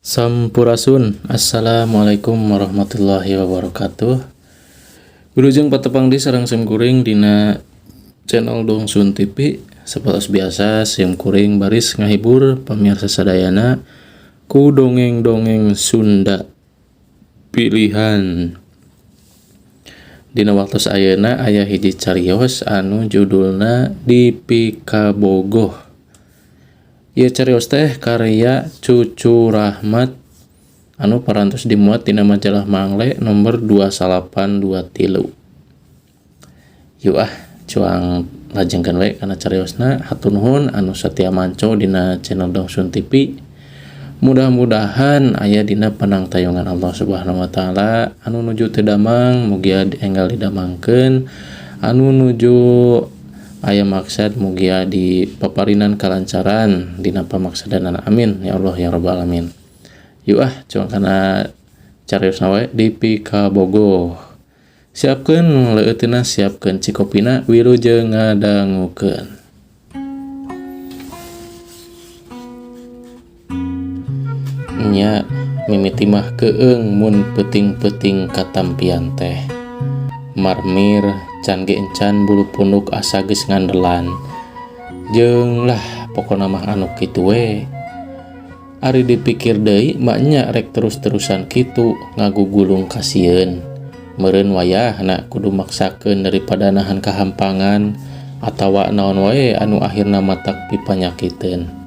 Sampurasun, Assalamualaikum warahmatullahi wabarakatuh. Wilujeng patepang di sareng sim kuring dina channel Dongsun TV. Sapertos biasa sim kuring baris ngahibur pamirsa sadayana ku dongeng-dongeng Sunda pilihan. Dina waktos ayeuna aya hiji carios anu judulna Dipikabogoh. Ieu carios teh karya Cucu Rahmat anu parantos dimuat dina majalah Mangle nomor 2923. Yuk ah, cuang lajengkeun we kana cariosna. Hatur nuhun anu satia manco dina channel Dongsun TV. Mudah-mudahan aya dina panangtayungan Allah Subhanahu wa taala, anu nuju teu damang mugia enggal didamangkeun, anu nuju aya maksad mugia dipaparinan kalancaran dina pamaksadanana, amin ya Allah ya rabbal alamin. Yuk ah, cuang kana cariosna we, Dipikabogoh. Siapkeun leueuteuna, siapkeun cikopina, wilujeng ngadangukeun. Nya mimiti mah keung mun peuting-peuting katampian teh. Marmir can ge encan bulu punduk asa geus ngandelan. Jeung lah pokona mah anu kitu we. Ari dipikir deui mah nya rek terus-terusan kitu ngagugulung kasieun. Meureun wayahna kudu maksakeun daripada nahan kahampangan atawa naon wae anu akhirna matak pipanyakiteun.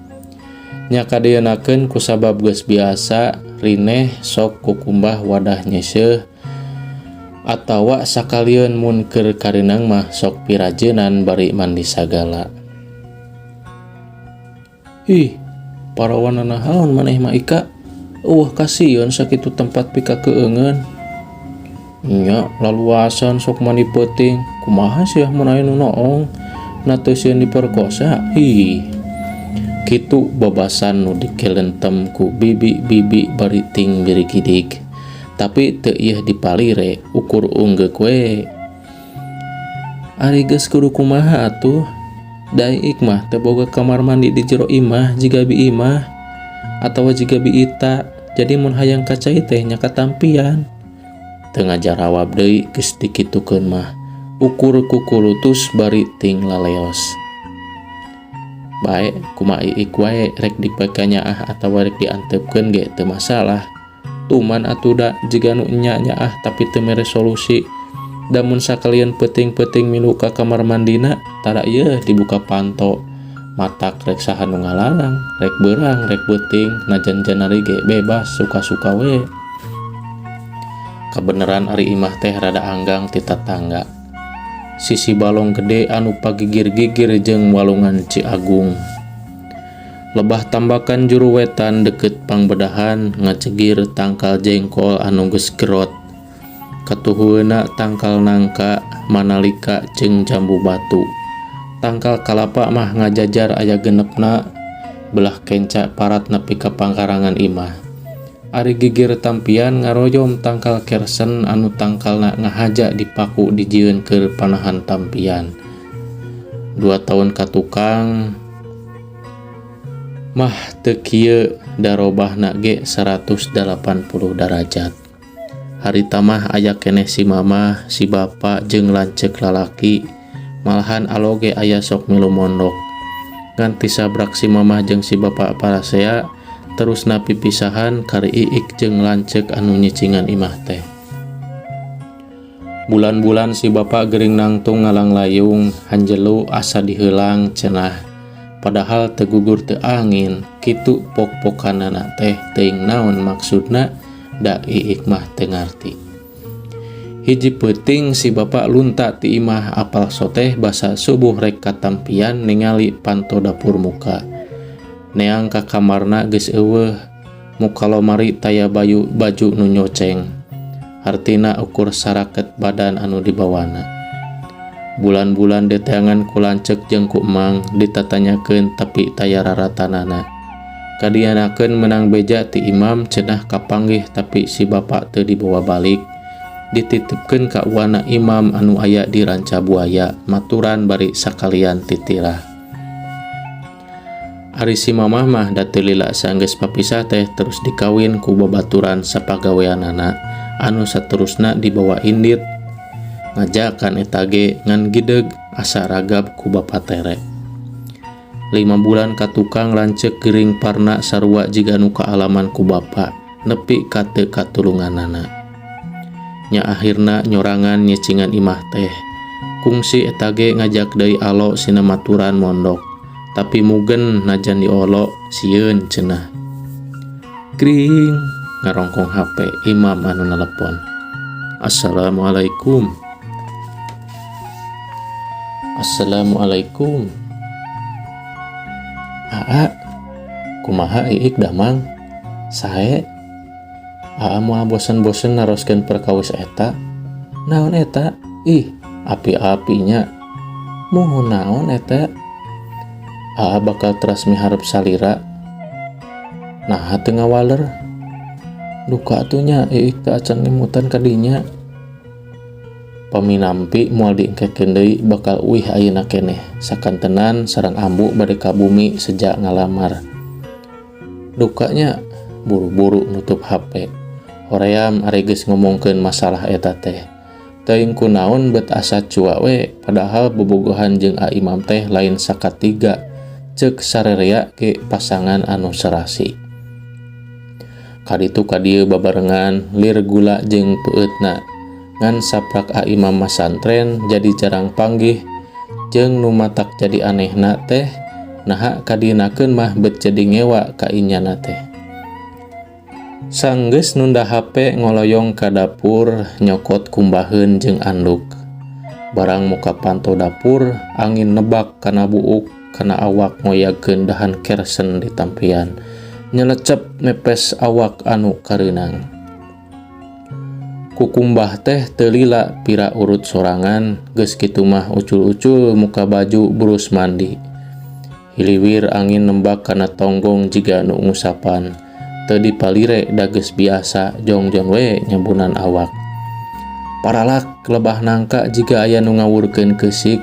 Nya kadienakeun kusabab geus biasa rineh sok kukumbah wadah nyeuseuh atawa sakalieun mun keur kareunang mah sok pirajeunan bari mandi sagala. Ih, parawan naon maneh mah Ika? Eueuh kasieun sakitu tempat pikakeungeun. Nya laluasan sok mandi peuting, kumaha sia mun aya nu noong? Na teu sieun diperkosa? Ih. Kitu babasan nu dikelentem ku bibi-bibi bari ting birigidig. Tapi teu ieu dipalire, ukur unggeuk we. Ari geus kudu kumaha atuh? Da Iik mah teu boga kamar mandi di jero imah jiga bi imah atawa jiga bi Ita. Jadi mun hayang ka cai teh nya katampian. Teu ngajarawab deui geus dikitukeun mah. Ukur kukulutus bari ting laleos. Bae kumaha Iik wae rek dipekanyaah atawa rek dianteupkeun ge teu masalah. Tuman atuh da jiga nu enya nyaah tapi teu mere solusi. Da mun sakalian peuting-peuting milu ka kamar mandina tara ieu dibuka panto. Matak rek saha nu ngalarang, rek beurang, rek beuting, najan janari ge bebas suka-suka we. Kabeneran ari imah teh rada anggang ti tatangga. Sisi balong gede anu pagigir-gigir jeung walungan Ciagung. Lebah tambakan juru wetan deket pangbedahan ngacegir tangkal jengkol anu geus gerot. Katuhueuna tangkal nangka, manalika jeung jambu batu. Tangkal kalapa mah ngajajar aya genepna belah kenca parat nepi ka pangkarangan imah. Ari gigir tampian ngaroyom tangkal kersen anu tangkalna ngahaja dipaku dijieun keur panahan tampian. 2 tahun ka tukang mah teu kieu darobahna ge 180 darajat. Harita mah aya keneh si mamah, si bapa jeung lanceuk lalaki, malahan alo ge aya sok milu mondok. Ngan tisabrak si mamah jeung si bapa parasea terus napi pisahan kari Iik jeung lanceuk anu nyicingan imah teh. Bulan-bulan si bapa gering nangtung ngalanglayung, hanjelu asa diheulang cenah. Padahal teu gugur teu angin, kitu pok-pokanana teh teuing naon maksudna da Iik mah teu ngarti. Hiji peuting si bapa lunta ti imah apal soteh basa subuh rek katampian ningali panto dapur muka. Neang ka kamarna geus eueuh, muka lomari taya bayu baju nu nyoceng. Hartina ukur saraket badan anu dibawana. Bulan-bulan diteangan ku lanceuk jeung ku emang ditatanyakeun tapi taya raratanana. Kadianakeun menang beja ti imam cenah kapanggih tapi si bapa teu dibawa balik. Dititipkeun ka uwana imam anu aya di Ranca Buaya, maturan bari sakalian titirah. Ari si mamah mah da teu lila sanggeus papisah teh terus dikawin ku babaturan sapagaweanana anu saterusna dibawa indit. Ngajakan eta ge ngan gideg asa ragab ku bapa tere. Lima bulan ka tukang lanceuk gering parna sarua jiga nu kaalaman ku bapa nepi ka teu katulunganana. Nya ahirna nyorangan nyicingan imah teh. Kungsi eta ge ngajak deui alo sinamaturan mondok, tapi mugen najan diolo sieun cenah. Gring ngarongkong HP Imam anu nelepon. Assalamualaikum. Assalamualaikum. Aa, kumaha Iik damang? Sae? Aa moal bosen-bosen naroskeun perkawis eta. Naon eta? Ih, api-apinya. Muhun naon eta? Aa bakal teras miharep salira. Naha teu ngawaler? Duka atuh nya Iik teu acan ngemutan ka dinya. Paminampi moal diengkekeun deui bakal uih ayeuna keneh sakantenan sareng ambu bade ka bumi seja ngalamar. Duka nya buru-buru nutup HP. Hoream ari geus ngomongkeun masalah eta teh. Teuing kunaon bet asa cua we padahal bobogohan jeung A Imam teh lain sakatiga ceuk sarerea ge pasangan anu serasi. Kaditu kadieu babarengan lir gula jeung peueutna. Ngan saprak A Imam masantren jadi jarang panggih jeung nu matak jadi anehna teh naha kadienakeun mah bet jadi ngewa ka inyana teh. Sanggeus nunda HP ngoloyong ka dapur nyokot kumbaheun jeung anduk. Barang muka panto dapur angin nebak kana buuk kana awak ngoyagkeun dahan kersen di tampian. Nyelecep mepes awak anu kareunang. Kukumbah teh teu lila pira urut sorangan geus kitu mah ucul-ucul muka baju burus mandi. Hiliwir angin nembak kana tonggong jiga nu ngusapan. Teu dipalire da geus biasa jongjon we nyambunan awak. Paralak lebah nangka jiga aya nu ngawurkeun keusik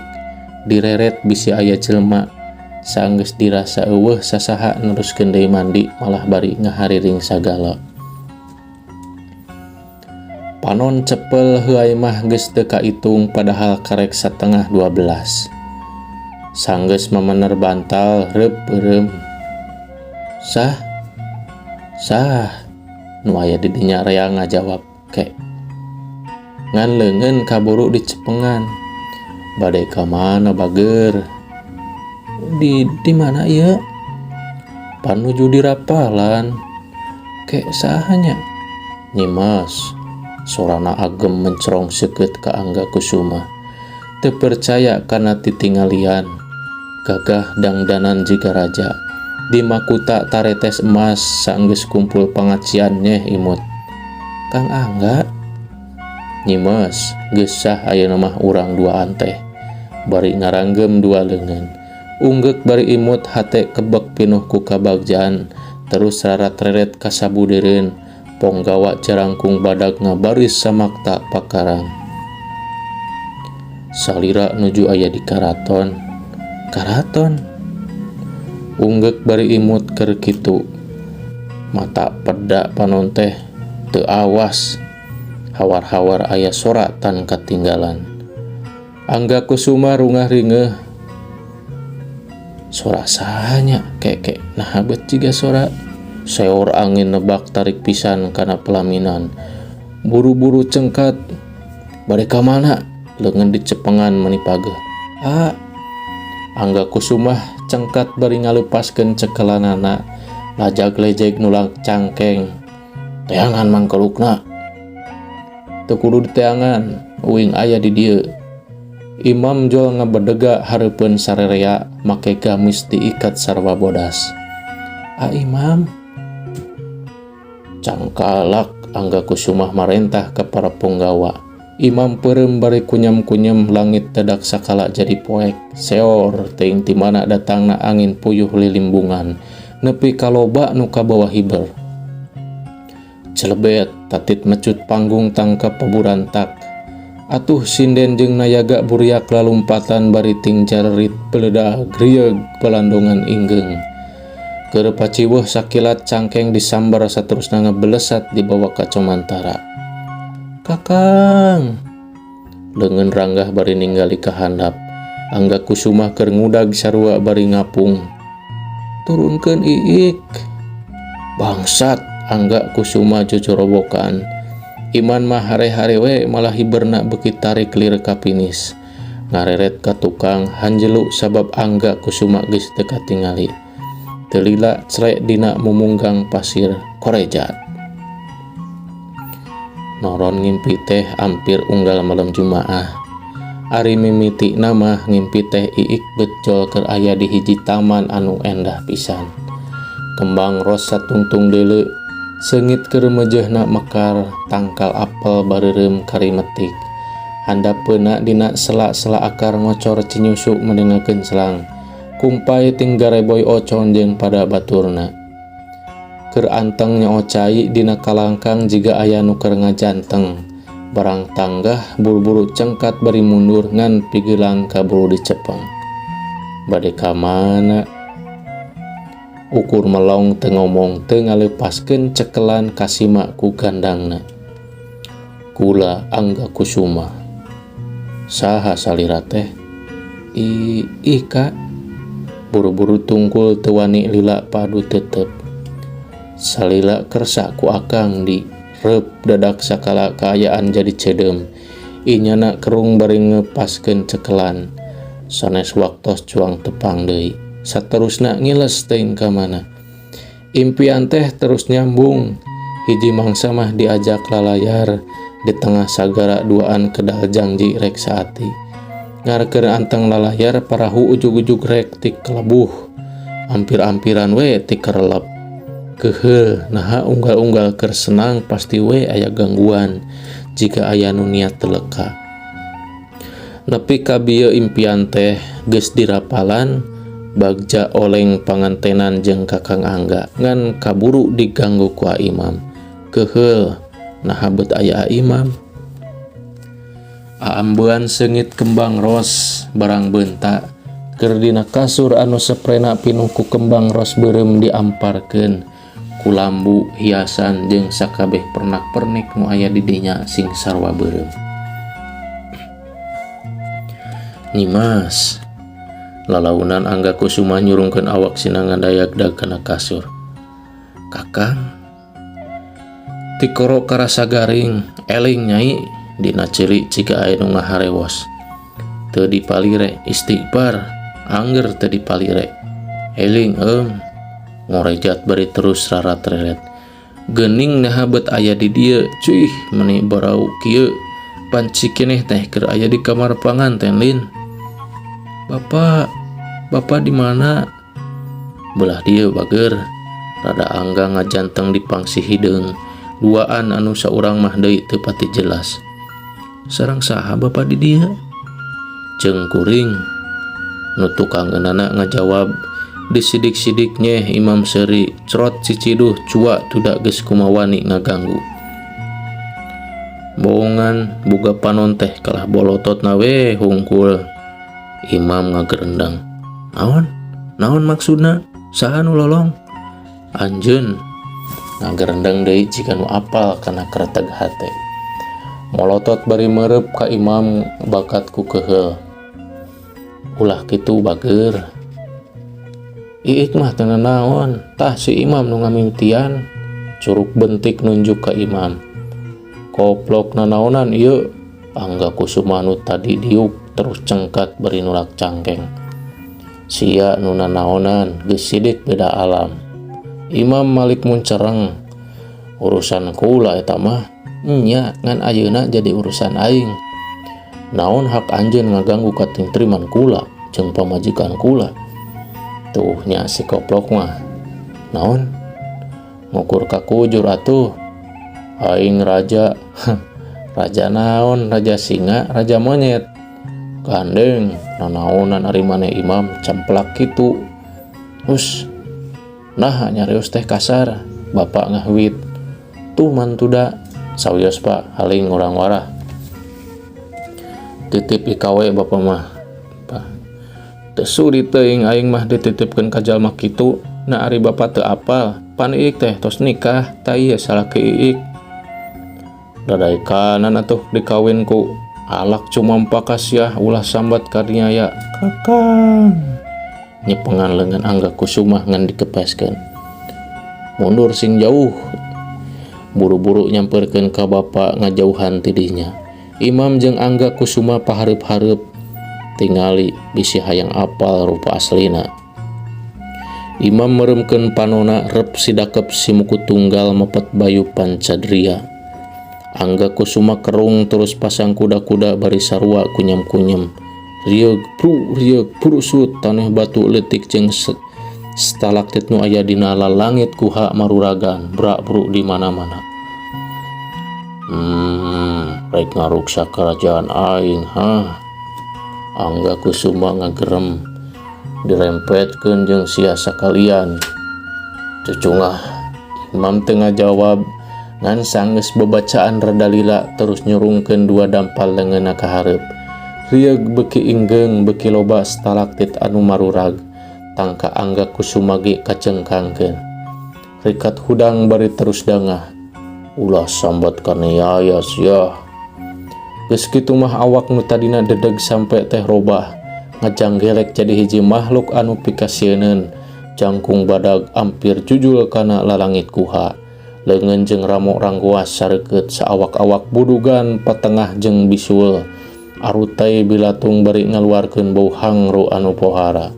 direret bisi aya jelema. Sanggeus dirasa eueuh sasaha neruskeun deui mandi malah bari ngahariring sagala. Panon cepel heuay mah geus teu kaitung padahal karek satengah 12. Sanggeus mamener bantal reup beureum. Sah? Sah? Nu aya di dinya rea ngajawab ke. Ngan leungeun kaburu dicepengan. Bade ka mana bager? Di di mana ieu? Panuju dirapalan. Ke saha nya? Nyimas. Sorana agem mencerong seukeut ka Angga Kusuma. Teu percaya kana titingalian. Gagah dangdanan jiga raja. Di makuta taretes emas sanggeus kumpul pangacian nyeh imut. Kang Angga? Nyimas, geus sah ayeuna mah urang duaan teh. Bari ngaranggem dua leungeun. Unggeuk bari imut hate kebek pinuh ku kabagjaan. Terus rarat-reret ka sabudeureun. Ponggawa jarangkung badag ngabaris samakta pakarang. Salira nuju aya di karaton. Karaton? Unggeuk bari imut keur kitu. Mata peda panon teh teu awas. Hawar-hawar aya sora tan katinggalan. Angga Kusuma rungah ringeuh. Sora saha nya? Keke naha bet jiga sora. Seor angin nebak tarik pisan kana pelaminan. Buru-buru cengkat. Bade ka mana? Leungeun dicepengan meni pageuh. A. Angga Kusumah cengkat bari ngalepaskeun cekelanana. Lajag lejeg nulak cangkeng. Teangan mangkelukna. Teu kudu diteangan, uing aya di dieu. Imam jol ngabedega hareupeun sarerea make gamis diikat sarwa bodas. A Imam. Cangkalak Angga Kusumah marentah ka para punggawa. Imam peureum bari kunyam-kunyam langit dadak sakala jadi poek. Seor teuing ti mana datangna angin puyuh lilimbungan. Nepi ka loba nu kabawa hiber. Celebet tatit mecut panggung tangkap paburantak. Atuh sinden jeung nayaga buriak lalumpatan bari ting jarerit beledag rieug balandongan inggeung. Keur paciweuh sakilat cangkeng disambar saterusna ngebelesat dibawa ka Comantara. Kakang! Leungeun ranggah bari ninggali ka handap. Angga Kusuma keur ngudag sarua bari ngapung. Turunkeun Iik! Bangsat! Angga Kusuma jojorowokan. Iman mah hare-hare we malah hiberna beuki tarik lir ka pinis. Ngareret ka tukang hanjelu sabab Angga Kusuma geus teu katingali. Teu lila cre dina mumunggang pasir korejat. Noron ngimpi teh ampir unggal malem Jumaah. Ari mimitina mah ngimpi teh Iik bejol keur aya di hiji taman anu endah pisan. Kembang ros satungtung deuleu, seungit keur meujeuhna mekar, tangkal apel bareureum karimetik. Handapeuna dina sela-sela akar ngocor cinyusu meundengakeun selang. Kumpay ting gareboy ocon jeung pada baturna. Keur anteng nyoo cai dina kalangkang jiga aya nu keur ngajanteng. Barang tanggah buru-buru cengkat bari mundur ngan pigelang kaburu dicepeng. Bade ka mana? Ukur melong teu ngomong teu ngalepaskeun cekelan kasima ku gandangna. Kula Angga Kusuma. Saha salira teh? I ih ka. Buru-buru tungkul teu wani lila padu tetep. Salila kersa ku akang di reup dadak sakala kaayaan jadi ceudeum. Inyana kerung bari ngepaskeun cekelan. Sanes waktos cuang tepang deui. Saterusna ngiles teuing ka mana. Impian teh terus nyambung. Hiji mangsa mah diajak lalayar di tengah sagara duaan kedal jangji rek saati. Ngarkeun anteng lalayar parahu ujug-ujug rek tik kelebuh. Ampir-ampiran we tik kerelep. Keheul naha unggal-unggal keur senang pasti we aya gangguan jika aya nu niat teu leka. Nepi ka bieu impian teh geus dirapalan bagja oleng pangantenan jeung Kakang Angga ngan kaburu diganggu ku A Imam. Keheul naha beut aya A Imam. Aambean seungit kembang ros barang beunta keur dina kasur anu seprena pinuh ku kembang ros beureum diamparkeun ku lambu hiasan jeung sakabeh pernak-pernik nu aya di dinya sing sarua beureum. Nyimas, lalaunan Angga Kusuma nyurungkeun awak sina ngadayagdag kana kasur. Kakang, tikoro karasa garing, eling nyai dina ceuli ciga aya nu ngaharewos. Teu dipalire istighfar, angger teu dipalire. Eling eum, ngorejat bari terus rarat-reret. Geuning naha beut aya di dieu, cuih meuni barau kieu. Pan cikineh teh keur aya di kamar panganten lin. Bapak, bapak di mana? Belah dieu bager. Rada Angga ngajanteng di pangsi hideung. Duaan anu saurang mah deui teu pati jelas. Sareng saha bapak di dieu? Jeung kuring. Nu tukang ngeunana ngajawab disidik-sidik nyeh Imam seuri crot ciciduh cua tuda geus kumawani ngaganggu. Bohongan buga panon teh kalah bolotot na we hungkul. Imam ngagerendang. Naon? Naon maksudna? Saha nu lolong? Anjeun ngagerendang deui jika nu apal kana kreteg hate. Molotot bari merep ka imam bakat ku keheul. Ulah kitu bager. Iik mah teu nanaon, tah si imam nu ngamimitian. Curug bentik nunjuk ka imam. Koplok nanaonan ieu. Angga Kusuma nu tadi diuk terus cengkat bari nulak cangkeng. Sia nu nanaonan geus sidik beda alam. Imam Malik muncereng. Urusan kula eta mah nya ngan ayeuna jadi urusan aing. Naon hak anjeun ngaganggu katentriman kula jeung pamajikan kula. Tuh nya si koplok mah. Naon? Ngukur ka kujur atuh. Aing raja. Raja naon? Raja singa, raja monyet. Gandeng, nanaonan ari maneh imam camplak kitu. Hus. Nah, nyarios teh kasar. Bapak ngahuit. Tuh mantuda. Sawios pak, haling urang warah. Titip ikawe bapak mah. Pak. Teu sudi teuing aing mah dititipkeun ka jalma kitu. Nah ari bapak teu apal, pan Iik teh tos nikah, tah ieu salaki Iik. Dadaekanan atuh dikawin ku alak cumampa ka sia ulah sambat kaniaya kakang. Nyepengan leungeun Angga Kusumah ngan dikepeskeun. Mundur sing jauh. Buru-buru nyamperkeun ka bapa ngajauhan ti dinya. Imam jeung Angga Kusuma pahareup-hareup tingali bisi hayang apal rupa aslina. Imam meremkeun panona rep sidakep si muku tunggal mepet bayu pancadria. Angga Kusuma kerung terus pasang kuda-kuda bari sarua kunyam-kunyam. Rieug pru rieug prusut taneuh batu leutik jeung stalaktit nu aya dina lalangit guha maruragan bra-bru di mana-mana. Rek ngaruksak karajaan aing hah. Angga Kusuma ngagerem dirempetkeun jeung sia sakalian. Cucungah Imam teu ngajawab ngan sanggeus babacaan rada lila terus nyurungkeun dua dampal leungeunna ka hareup. Rieug beuki inggeung beuki loba stalaktit anu marurag tangka Angga Kusuma ge kacengkangkeun. Rikat hudang bari terus dangah. Ulah sambat kaniaya sia. Geus kitu mah awak nu tadina dedeg sampe teh robah ngajanggelek jadi hiji makhluk anu pikasieuneun jangkung badag ampir jujul kana lalangit guha. Leungeun jeung ramo ranggoas sareukeut saawak-awak budugan patengah jeung bisul. Arutay bilatung bari ngaluarkeun bau hangru anu pohara.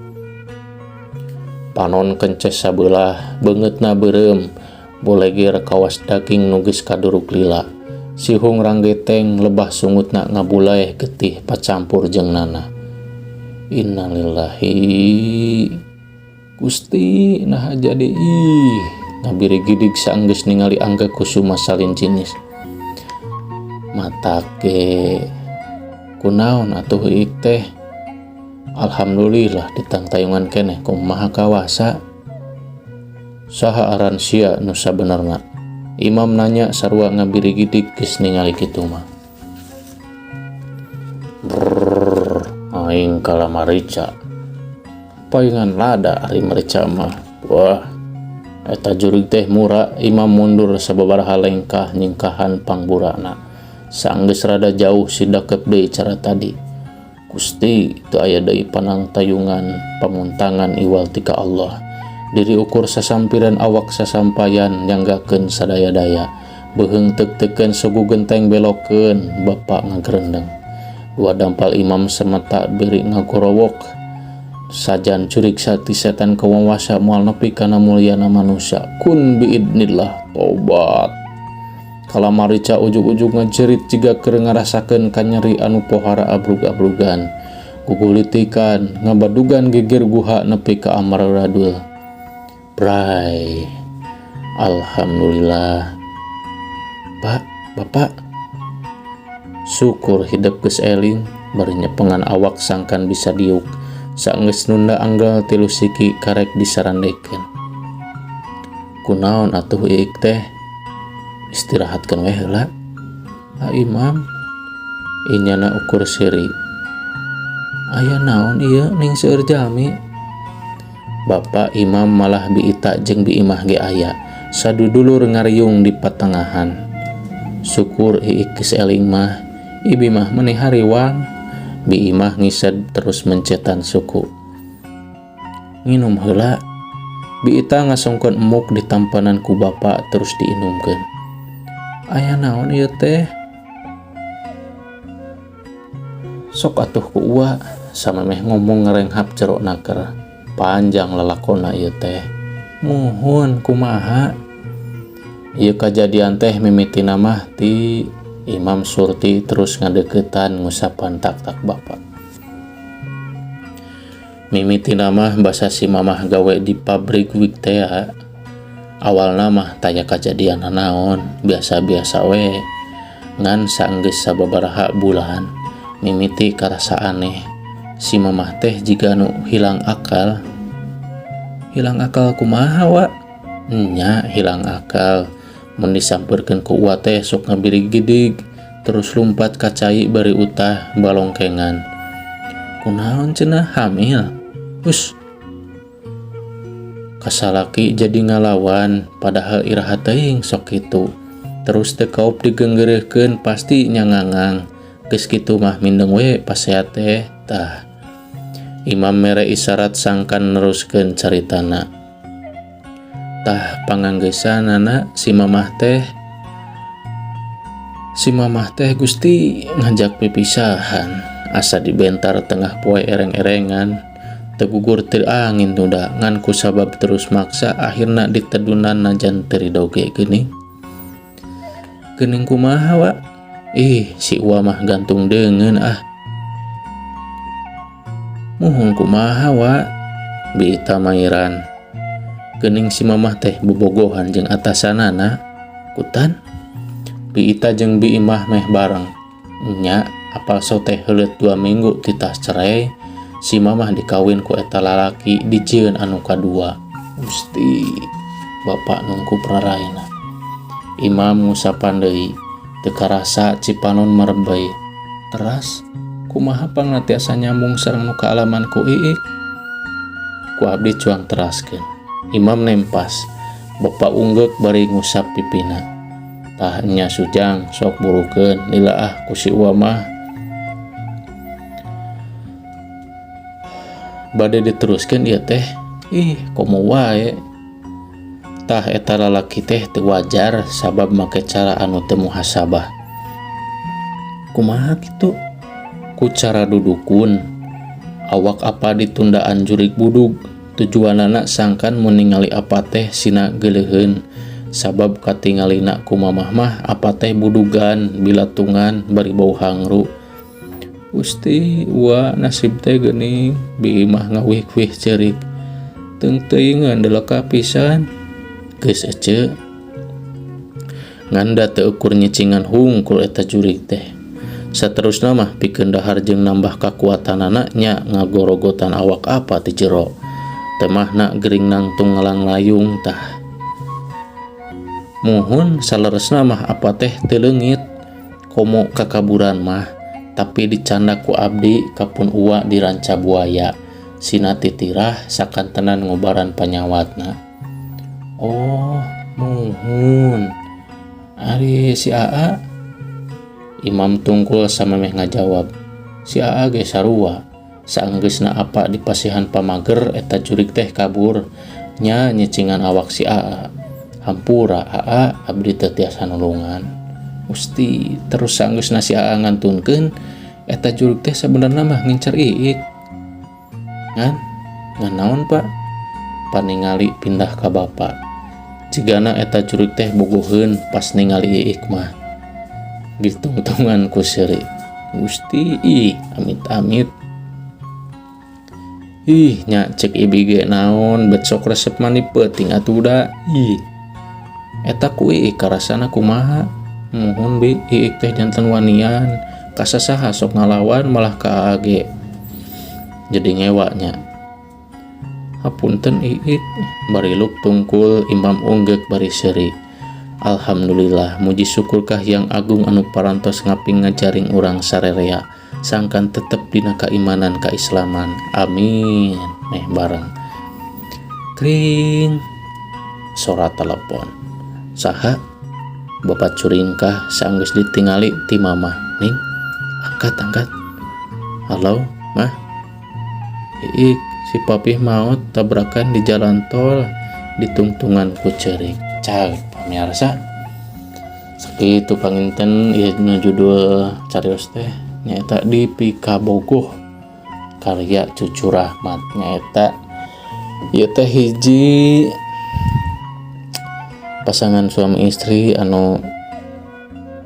Panon kences sabelah, beungeutna beureum, boleger kawas daging nu geus kaduruk lila. Sihung ranggeteng lebah sungutna ngabulaeh getih pacampur jeung nanah. Innalillahi. Gusti naha jadi ih ngabirigidig saenggeus ningali Angga Kusuma salin jinis. Matak ge kunaon atuh iik teh. Alhamdulillah ditangtayungan keneh ku Maha Kawasa. Saha aran sia nu sabenerna? Imam nanya sarua ngabirigidig geus ningali kitu mah. Brrrr, aing kala marica. Paingan lada ari marica mah. Wah, eta jurig teh mura. Imam mundur sababaraha lengkah nyingkahan pangburana. Saenggeus rada jauh sidakep deui cara tadi. Gusti, teu aya deui panangtayungan pamuntangan iwal ti ka Allah. Diri ukur sasampiran awak sasampayan nyanggakeun sadaya-daya. Beuheung teuk-teukeun sugu genteng belokeun, bapa ngagerendeng. Dua dampal imam semeta beri ngagorowok. Sajan curik sati setan kawawasa moal nepi kana mulyana manusia. Kun biidnillah tobat. Kala marica ujug-ujug ngajerit jiga keur ngarasakeun kanyeri anu pohara abrug-abrugan. Gugulitikan ngabadugan geger guha nepi ka amaradul. Bray. Alhamdulillah. Pak, bapak. Syukur hidep geus eling, bari nyepengan awak sangkan bisa diuk. Saenggeus nunda anggal tilu siki karek disarandekeun. Kunaon atuh iik teh? Istirahatkeun we heula. Ha Imam, inyana ukur seuri. Aya naon ieu ning seueur jalmi? Bapak Imam malah Bi Ita jeung Bi Imah ge aya. Sadudulur ngariung di patengahan. Syukur iik geus eling mah, ibi mah meuni hariwang. Bi Imah ngised terus mencetan suku. Nginum heula. Bi Ita ngasongkeun emuk di tampanan ku bapa terus diinumkeun. Aya naon ieu teh? Sok atuh ku uwa, samemeh ngomong ngarenghap jero naker. Panjang lalakonna ieu teh. Muhun kumaha? Ieu kajadian teh mimitina mah ti Imam Surti terus ngadeukeutan ngusapan tak-tak bapa. Mimitina mah basa si mamah gawe di pabrik wig tea. Awalna mah taya kajadian nanaon, biasa-biasa we. Ngan saenggeus sababaraha bulan, mimiti karasa aneh. Si mamah teh jiga nu hilang akal. Hilang akal kumaha wa? Nya hilang akal. Mun disampeurkeun ku uwa teh sok ngabirigidig, terus lumpat ka cai bari utah balongkengan. Kunaon cenah hamil? Hus. Ka salaki jadi ngalawan padahal iraha teuing sok kitu. Terus teu kaup digeunggeureuhkeun pasti nya ngangang. Geus kitu mah mindeng we pasea teh tah. Imam mere isarat sangkan neruskeun caritana. Tah panganggeusanana si mamah teh si mamah teh Gusti ngajak pipisahan asa dibentar tengah poe ereng-erengan teu gugur teu angin tunda ngan kusabab terus maksa akhirna ditedunan najan teu rido ge geuning. Geuning kumaha wa? Ih si Uwa mah gantung deungeun ah. Muhun kumaha wa? Bi Ita mairan. Geuning si mamah teh bobogohan jeung atasanana. Kutan? Bi Ita jeung Bi Imah meh bareng. Nya, apal so teh heuleut 2 minggu titah cerai, si mamah dikawin ku eta lalaki dijieun anu kadua. Gusti, bapak nungkup raraina. Imam ngusapan deui, teu karasa cipanon merebeuy. Teras, kumaha pangna tiasa nyambung sareng nu kaalaman ku Iik? Ku abdi cuang teraskeun. Imam nempas, bapak unggeuk bari ngusap pipina. Tah nya Sujang sok burukeun dilaah ku si Uwa mah. Bade diteruskeun ieu teh, ih komo wae. Tah eta lalaki teh teu wajar sabab make cara anu teu muhasabah. Kumaha kitu? Ku cara dudukun. Awak apa ditundaan jurig budug, tujuanana sangkan mun ningali apa teh sina geuleuheun. Sabab katingalina ku mamah mah apa teh budugan, bilatungan, bari bau hangru. Gusti, Uwa nasib teh geuning, Bi Imah ngawih-wih ceurik. Teung teuingeun deleka pisan. Geus ece. Ngan da teu ukur nyicingan hungkul eta jurig teh. Saterusna mah pikeun dahar jeung nambah kakuatanana nya ngagorogotan awak apa ti jero. Temahna gering nangtung ngalanglayung tah. Muhun saleresna mah apa teh teu leungit. Komo kakaburan mah, tapi dicandak ku abdi kapun Uwa di Ranca Buaya. Sina titirah sakantenan ngobaran panyawatna. Oh, muhun. Ari si Aa? Imam tungkul samemeh ngajawab. Si Aa ge sarua. Saenggeusna apa di pasihan pamager eta jurig teh kabur. Nya nyicingan awak si Aa. Hampura Aa abdi teu tiasa nulungan. Gusti, terus saenggeusna si Aa ngantunkeun eta jurig teh sabenerna mah ngincer Iik. Ngan, ngan naon Pak? Paningali pindah ka bapa. Jigana eta jurig teh bogoheun pas ningali Iik mah. Ditungtungan ku seuri. Gusti, ih, amit-amit. Ih, nya cek ibi ge naon bet sok resep mani peuting atuh da. Ih. Eta ku Iik karasana kumaha? Muhun bi, Iik teh janten wanian. Kasasaha sok ngalawan malah ka Aa ge. Jadi ngewa nya. Hapunten Iik, bariluk tungkul Imam unggeuk bari seuri. Alhamdulillah, muji syukur ka Hyang Agung anu parantos ngaping ngajaring urang sarerea sangkan tetep dina kaimanan kaislaman. Amin. Meh bareng. Kring. Sora telepon. Saha? Bapak curingkah saenggeus ditingali ti mamah. Ning, angkat angkat. Halo, mah. Iik, si papih maot tabrakan di jalan tol ditungtungan ku ceurik. Cag pamirsa. Sakitu panginten ieu nu judul carios teh nyaeta di Pikabogoh karya Cucu Rahmat nyaeta ieu teh hiji pasangan suami istri anu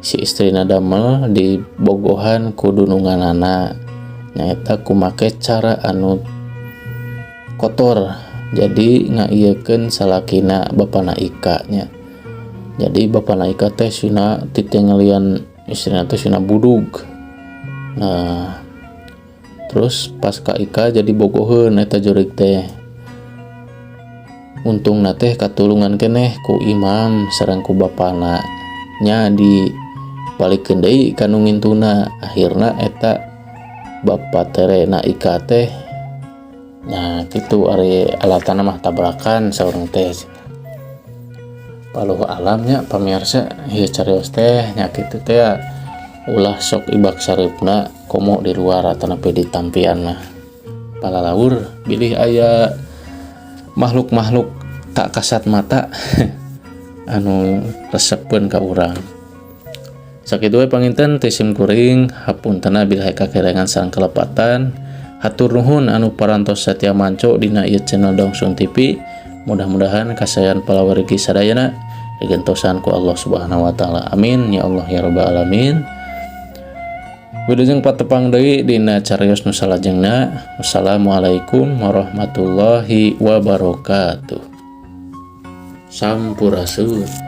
si istrina damel di bogohan ku dununganana nyaeta kumake cara anu kotor jadi ngaieukeun salakina bapana Ika nya. Jadi bapana Ika teh sina titingalian istrina teh sina budug. Nah, terus pas ka Ika jadi bogoheun eta jurig teh. Untungna teh katulungan keneh ku imam sareng ku bapana. Nya dibalikeun deui ka nu ngintuna. Akhirna eta bapa terena Ika teh Nah, kitu ari alatana mah tabrakan saur urang teh. Wallahu a'lam nya, pamirsa, ieu carios teh nya kitu teh, ulah sok ibak sareupna, komo di luar atanapi di tampian mah. Palalaur bilih aya makhluk-makhluk tak kasat mata anu resepeun ka urang. Sakitu we panginten ti sim kuring, hapunten bilih aya kakirangan sareng kalepatan. Hatur nuhun anu parantos satia manco dina ieu channel Dongsun TV. Mudah-mudahan kasayan palawargi sadayana digentosan ku Allah Subhanahu wa Taala. Amin ya Allah ya Rabbal alamin. Wilujeng patepang deui dina carios nu salajengna. Wassalamualaikum warahmatullahi wabarakatuh. Sampurasun.